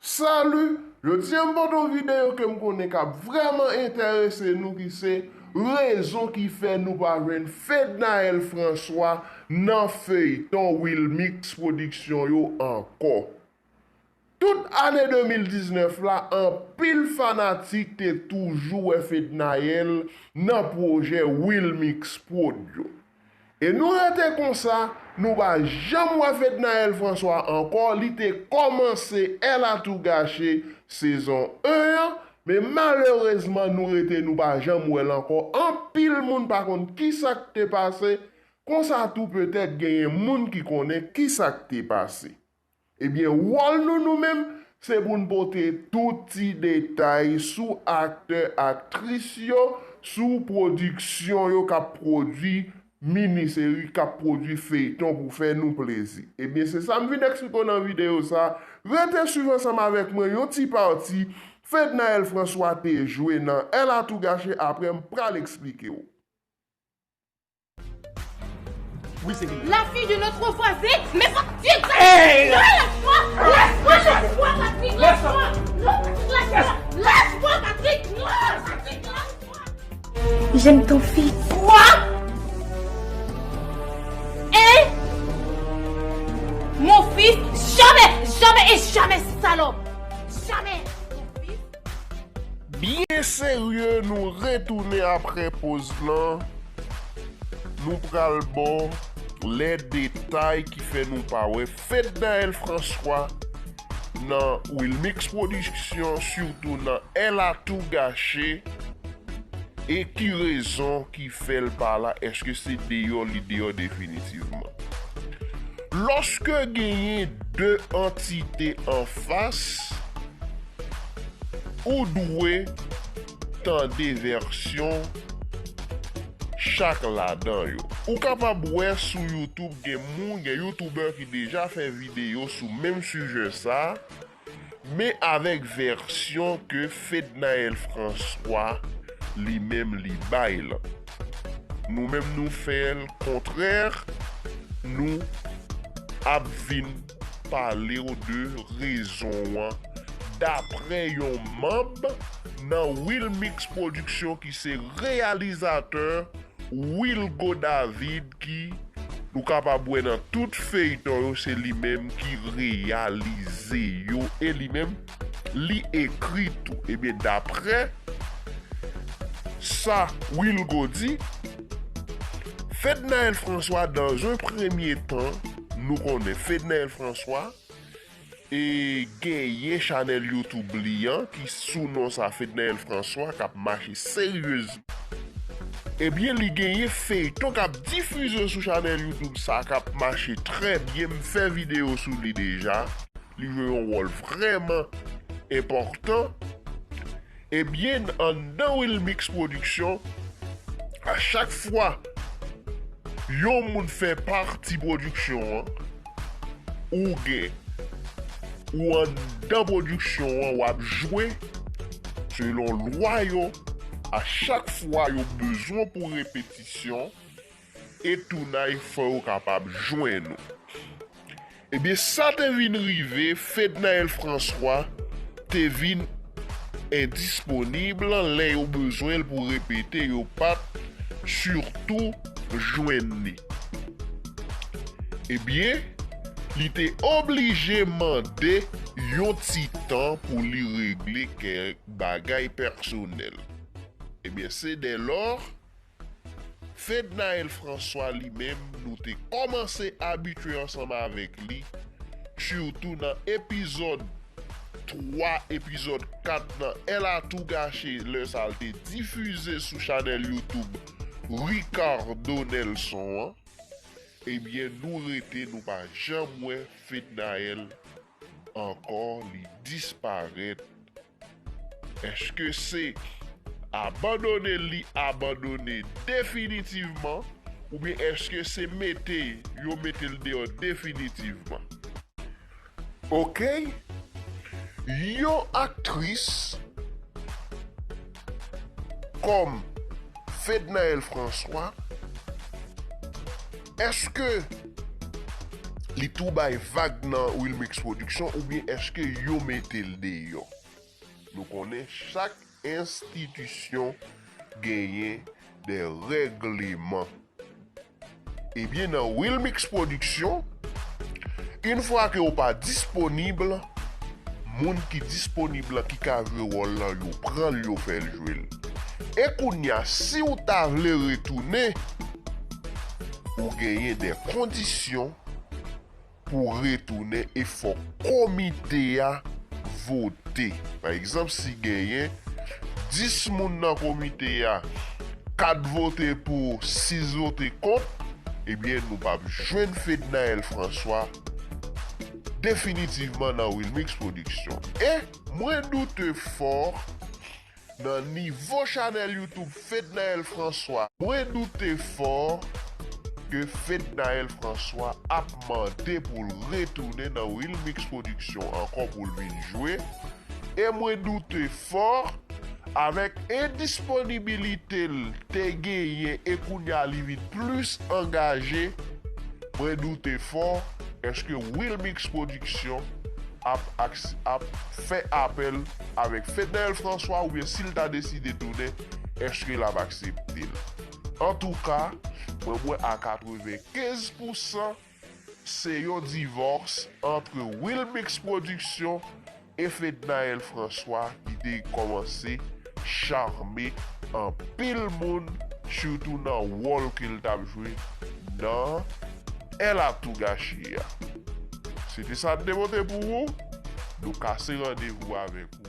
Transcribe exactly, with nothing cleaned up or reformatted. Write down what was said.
Salut! Jodi a m pote yon videyo ke m konnen k ap vrèman enterese nou ki se rezon ki fè nou pa jwenn Fednaelle François nan feyton Wilmix Production yo ankò. Tout ane de mil diznèf la, anpil fanatik te toujou wè Fednaelle nan pwojè Wilmix Prod yo. E nou rete konsa, nou pa janm wè Fednaelle François ankò, li te kòmanse Elle a tout gâché sezon en an, men malerezman nou rete nou pa janm wè l ankò. Anpil moun pa konn kisa k te pase, konsa tou petèt genyen moun ki konnen kisa k te pase. Ebyen, wòl nou nou menm, se pou n pote tout ti detay sou aktè, aktris yo, sou pwodiksyon yo k ap pwodui miniseri, k ap pwodui feyton pou fè nou plezi. Ebyen, se sa m vin eksplike w nan videyo sa. Rete swiv ansanm avèk mwen yon ti pati Fednaelle François te jwe nan Elle a tout gâché, apre m pral eksplike w. La fille de notre voisin, mais Patrick, Patrick, non, lâche-moi, lâche-moi, lâche-moi, Patrick, lâche-moi, non, Patrick, lâche-moi, lâche-moi, Patrick, non, Patrick, lâche-moi. J'aime ton fils. Quoi? Hein? Mon fils? Jamais, jamais et jamais, salope. Jamais. Mon fils? Byen serye, nou retounen apre poz lan. Nou pral ba w lè detay ki fè nou pa wè Fednaelle François nan Wilmix Production, sitou nan Elle a tout gâché, e ki rezon ki fè l pa la, èske se deyò li deyò definitivman? Lòske genyen de antite anfas, ou dwe tande vèsyon chak ladan yo. Ou kapab wè sou YouTube gen moun, gen youtubè ki deja fè videyo sou menm sijè sa, men avèk vèsyon ke Fednaelle François li menm li bay lan. Nou menm nou fè l kontrè, nou ap vin pale w de rezon an daprè yon manm nan Wilmix Production ki se reyalizatè Wilgo David ki nou kapab wè nan tout feyton yo, se li menm ki reyalize yo e li menm li ekri tou. Ebyen, daprè sa Wilgo di, Fednaelle François, dans un premier temps, nou konnen Fednaelle François, e genyen chanèl YouTube li an ki sou non sa Fednaelle François k ap mache seryezman. Ebyen, li genyen feyton k ap difize sou chanèl YouTube sa k ap mache trè byen. M fè videyo sou li deja. Li jwe yon wòl vrèman enpòtan. Ebyen, anndan Wilmix Production, a chak fwa yon moun fè pati pwodiksyon an, ou gen, ou anndan pwodiksyon an, w ap jwe selon lwa yo, a chak fwa yo bezwen pou repetisyon, e tounay fò yo kapab jwenn ou. Ebyen, sa te vin rive, Fednaelle François te vin endisponib lè yo bezwen l pou repete, yo pa t sitou jwenn li. Ebyen, li te oblije mande yon ti tan pou li regle kèk bagay pèsonèl. Ebyen, se dèlò, Fednaelle François li menm, nou te kòmanse abitye ansanm avèk li, sitou nan epizòd twa, epizòd kat nan Elle a tout gâché, lè sa l te difize sou chanèl YouTube Ricardo Nelson an. Ebyen, nou rete, nou pa janm wè Fednaelle ankò, li disparèt. Èske se abandone li abandone definitivman, oubyen èske se mete yo mete l deyò definitivman? Oke, yon aktris kòm Fednaelle François, èske Li tou bay vag nan Wilmix Production oubyen èske yo mete l deyò? Nou konnen chak enstitisyon genyen de règleman. Ebyen, nan Wilmix Production, yon fwa ke w pa disponib, moun ki disponib lan ki ka jwe wòl lan, yo pran l, yo fè l jwe l. E kounye a, si w ta vle retounen, ou genyen de kondisyon pou retounen e fòk komite a vote. Pa egzanp, si genyen dis moun nan komite a, kat vote pou, sis vote kont, ebyen, nou p ap jwenn Fednaelle François definitivman nan Wilmix Production. E mwen doute fò nan nivo chanèl YouTube Fednaelle François. Mwen doute fò ke Fednaelle François ap mande pou l retounen nan Wilmix Production ankò pou l vin jwe. E mwen doute fò, avèk endisponibilite l te genyen e kounye a li vin plis angaje, mwen doute fò, èske Wilmix Production ap, aks- ap fè apèl avèk Fednaelle François oubyen si l ta deside tounen, èske l ap aksepte l? Antouka, mwen wè a katrevenkenz pousan se yon divòs ant Wilmix Production e Fednaelle François ki te kòmanse chame anpil moun, sitou nan wòl ke l t ap jwe nan Elle a tout gâché a. Se te sa n te pote pou ou. Nou kase randevou avèk ou